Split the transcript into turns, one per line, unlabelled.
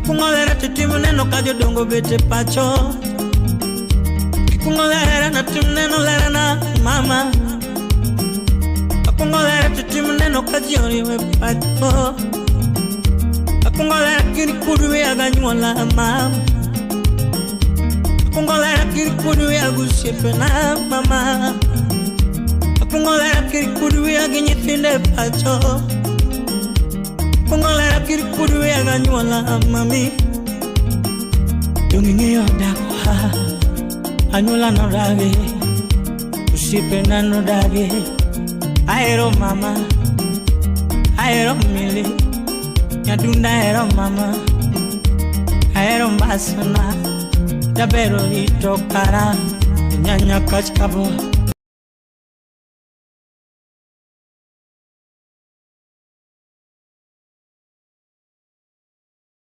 Akungo lera to tim neno ka jodongo bet e pacho. Akungo lera na tim neno lera na mama. Akungo lera to tim neno ka ji oriwo e pacho. Akungo lera kir kudwe aganyuola mama. Akungo lera kir kudwe agosiepena mama. Akungo lera kir kudwe gi nyithindo e pacho. Akungo lera kir kudwe aganyuola mami. Donge ing'eyo dakwa anyuola nodagi, osiepena nodagi. Ahero mama, ahero mili, nyadunda ahero mama, ahero mbasana, jabero ito kara, nyanya kach kabo.